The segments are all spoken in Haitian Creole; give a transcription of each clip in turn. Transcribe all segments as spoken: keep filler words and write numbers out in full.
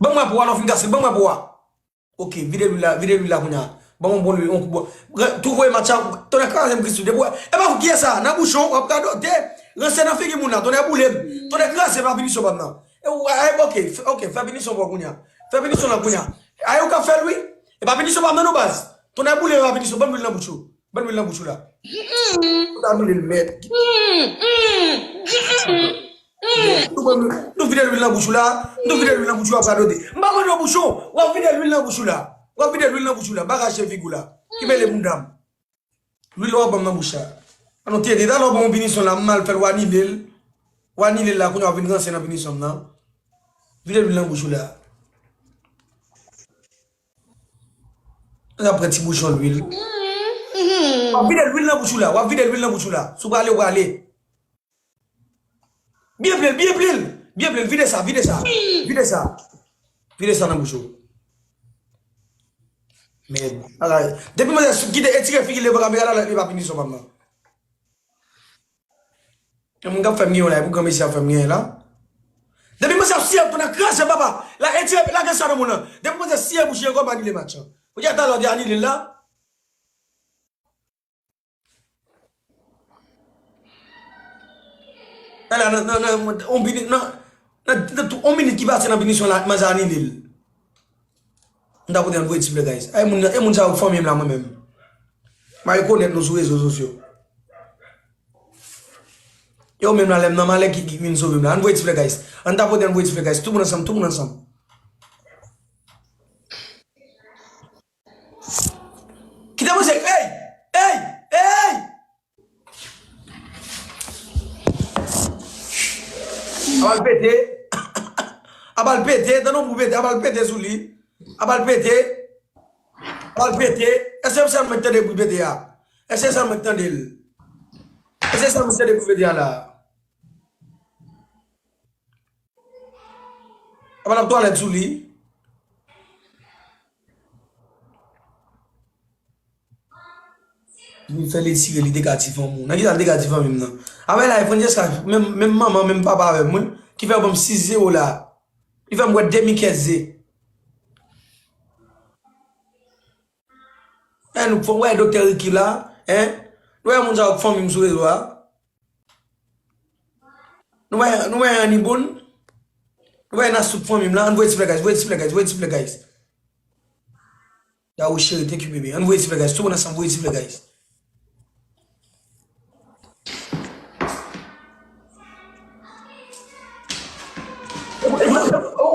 Ban m rapo a, lè w fin kase l, ban m rapo a. Ok, vide lwil la, vide lwil la kounye a. Ban m yon bon lwil, yon kou bon. Re-, tou voye match la, tonnè kraze m Kristou. Depi w, e pa kiyès sa, nan bouchon, w ap radote. Ranse nan figi moun nan, tonnè boule m. Tonnè kraze m a pinisyon pa m nan. E w, e, ok, fè, ok, fè pinisyon pa w kounye a. Fè pinisyon lan kounye a. A, e ou k ap fè l, wi. E pa pinisyon pa m nan non, baz. Tonnè boule m a pinisyon, ban m lwil nan bouch ou. Ban m lwil nan bouch ou la. Ou ta boule l, mèd. Nou, nou vide lwil nan bouch ou la. Nou vide lwil nan bouch ou, w ap radote. M pa mande w bouchon. W ap vide lwil nan bouch ou la. W ap vide lwil nan bouch ou la. M pa rache figi w la. Ki mele moun dam. Lwil la w ap ban m nan bouch la. Anon tete, talè w ban m yon pinisyon la, m mal fè l, w anile l. W anile l la, kounye a w ap vin ranse nan pinisyon m nan. Vide lwil nan bouch ou la. W ap pran ti bouchon lwil. W ap vide lwil nan bouch ou la. W ap vide lwil nan bouch ou la. Si w prale, w prale. Byen plen, byen plen. Byen plen, vide sa, vide sa. Vide sa. Vide sa nan bouch ou. Men, ala, depi manzè kite etire figi l devan kamera la, li pa pinisyon pa m nan. Yon moun k ap fè m genyen la, pou granmesi ap fè m genyen la. Depi manzè ap siye pou nan kraze papa. La etire, lage sa nan moun nan. Depi manzè siye bouch li ankò, m anile match lan. Ou di a talè w te anile l la. Talè nan, nan, nan, on minit, nan, nan, nan tou on minit ki pase nan pinisyon la, manzè anile l. M ta pote ann voye ti flè, guys. Ay, moun, e moun sa yo k fanmi m la, mwen menm. M a rekonèt nou sou rezo sosyo. Yo menm la, lè m nan malè ki, ki vin sove m la. Ann voye ti flè, guys. Ann ta pote, ann voye ti flè, guys. Tout moun ansanm, tout moun ansanm. Kite mwen se, ey! Ey! Ey! A bal pete. A bal pete, tande yon bri pete, a bal pete sou li. A bal pete. A bal pete. Èske se sèl mwen k tande bri pete a? Èske se sèl mwen k tande l? Èske se sèl mwen k tande bri pete a la? A bal ap twalèt sou li. Li fè l etire, li te ka ti fanmi w. Nan kisa l te ka ti fanmi m nan? Avè la, e Francesca, menm, menm manman, menm papa avè m, wi. Ki fè yo ban m sis zewo la. Li fè m bwè demi kès ze. E nou fò, wè, doktè Ricky la, en? Nou wè moun sa yo k fanmi m sou rezo a? Nou wè, nou wè Annie Boone? Nou wè Nastou k fanmi m la? Ann voye ti flè, guys, voye ti flè, guys, voye ti flè, guys. Yahoo chéri, thank you, baby. Ann voye ti flè, guys. Tout moun ansanm, voye ti flè, guys.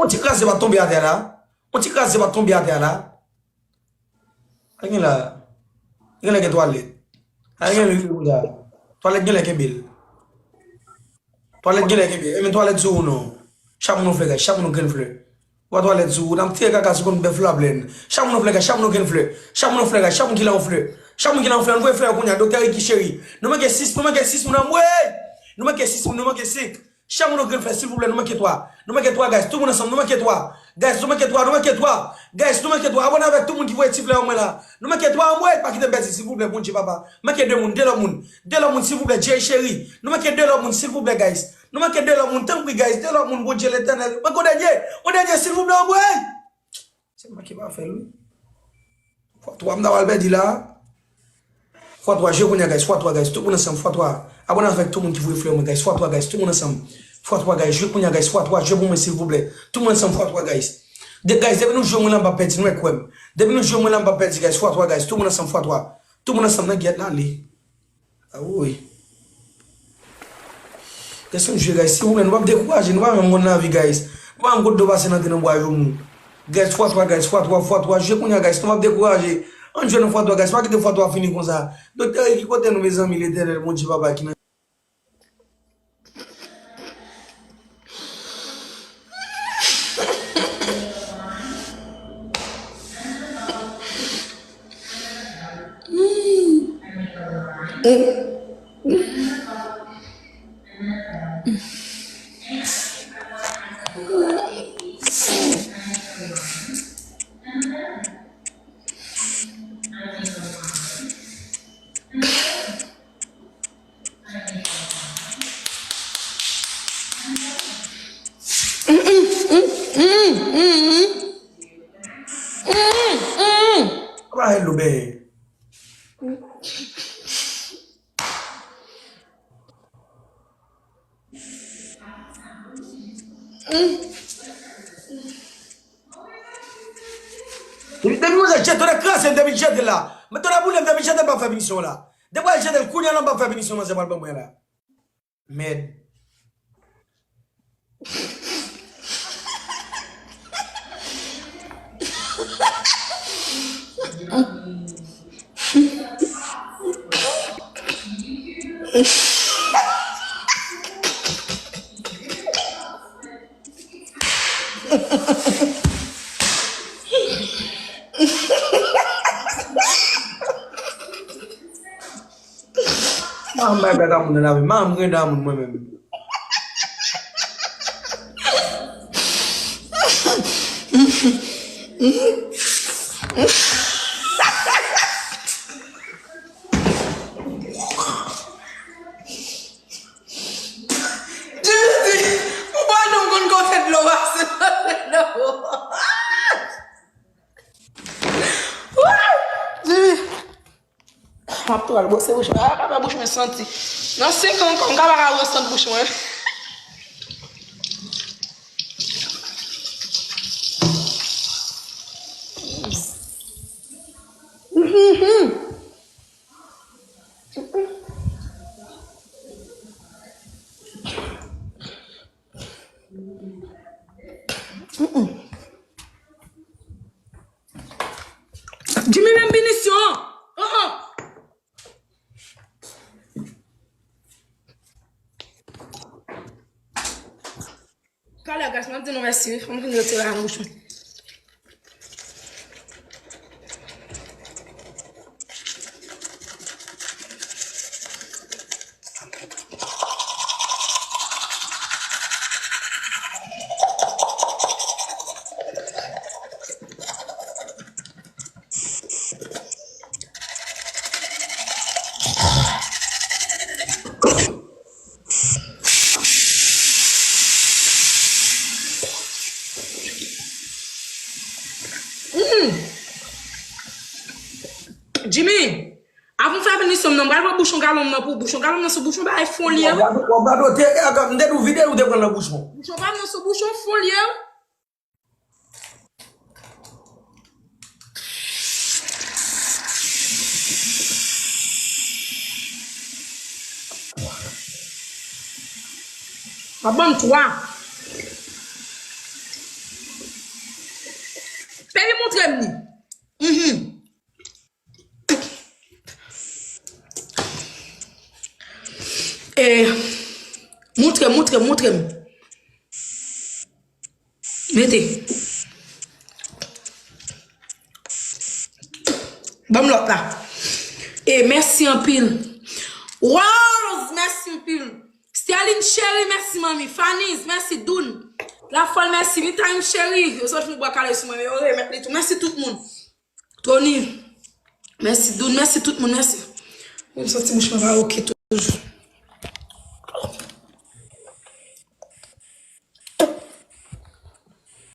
On ti kraze pa tonbe atè la. On ti kraze pa tonbe atè la. Sa gen la? Gen lè gen twalèt. Sa gen lè gen twalèt, gen lè kenbe l. Twalèt gen lè kenbe. E men twalèt sou ou non. Chak moun yon flè, guys. Chak moun yon grenn flè. Ou pa twalèt sou ou, n ap tire kaka sou konn bèf la plèn. Chak moun yon flè, guys. Chak moun yon grenn flè. Chak moun yon flè, guys. Chak moun ki la yon flè. Chak moun ki la yon flè, ann voye flè yo kounye a. Doktè Ricky cheri. Nou manke sis, nou manke sis moun anmwey! Nou manke sis moun, nou manke senk. Chak moun yon grenn flè, silvouplè, nou manke twa. Nou manke twa, guys. Tout moun ansanm, nou manke twa. Guys, nou manke twa, nou manke twa. Guys, nou manke twa. Abòne avèk tout moun ki voye ti flè ban mwen la. Nou manke twa, anmwey, pa kite m pèdi, silvouplè, Bondye, papa. Manke de moun, de lòt moun. De lòt moun, silvouplè, Jerry chéri. Nou manke de lòt moun, silvouplè, guys. Nou manke de lòt moun, tanpri, guys. De lòt moun, Bondye Letènèl. Manke yon dènye. Yon dènye, silvouplè, anmwey! Se mwen ki pa fè l, wi. Fwa twa, m ta pral pèdi la. Fwa twa, jwe kounye a, guys. Fwa twa, guys. Tout moun ansanm, fwa twa. Abòne avèk tout moun ki voye flè mwen, guys. Fwa twa, guys. Tout moun ansanm. Fwa twa, guys. Jwe kounye a, guys. Fwa twa, jwe pou mwen, silvouplè. Tout moun ansanm, fwa twa, guys. De, guys, depi nou jwe mwen la, m p ap pèdi, nou wè kwè m. Depi nou jwe mwen la, m p ap pèdi, guys. Fwa twa, guys. Tout moun ansanm, fwa twa. Tout moun ansanm nan gyèt la, ale. Awoy. Kèsyon jwe, guys. Silvouplè, nou p ap dekouraje. Nou pa menm konn lavi, guys. Nou pa menm kote dlo pase nan tè nan bwa yo mou. Guys, fwa twa, guys. Fwa twa, fwa twa. Jwe kounye a, guys. Nou p ap dekouraje. Ann jwe nan fwa twa, guys. Pa kite fwa twa fini konsa. Doktè Ricky, kote nou, mezanmi, Letènèl, Bondye, papa ki nan Ay, Loubè. Depi manzè jete, tonnè kraze, depi jete la. Men tonnè boule, depi jete, m p ap fè pinisyon la. Depi al jete, kounye a la, m p ap fè pinisyon, manzè pral ban mwen la. Mèd. Mwen bay blag a moun nan lavi, mwen renmen moun mwen menm. Jezi, ou pa janm konn kote dlo pase nan dlo. Jezi. M ap twal bwose bouch mwen. A, papa bouch mwen santi. Nan senk an ankò, m ka pa ka wè sant bouch mwen. Jimmy menm pinisyon an. Talè, guys, m ap di nou mèsi, wi. Fò m vin retire a nan bouch mwen. Jimmy, avan w fè pinisyon m nan, m pral pran bouchon galon m nan pou ou. Bouchon galon m nan se bouchon bagay fon li ye, wi. W ap radote, e, m te di w vide, ou te pran nan bouchon. Bouchon pa m nan se bouchon fon li ye, wi. W ap ban m twa. Baby, montre m li. Mhm. E, montre m, montre m, montre m. Mete. Ban m lòt la. E mèsi anpil. Rose, mèsi anpil. Sterline cheri, mèsi manmi. Faniz, mèsi. Doun, Lafòl, mèsi. Mitaim cheri, yo sot fout bwa kale sou mwen, men yo remèt li tou. Mèsi tout moun. Tony, mèsi. Doun, mèsi tout moun, mèsi. Mwen santi bouch mwen pa oke toujou.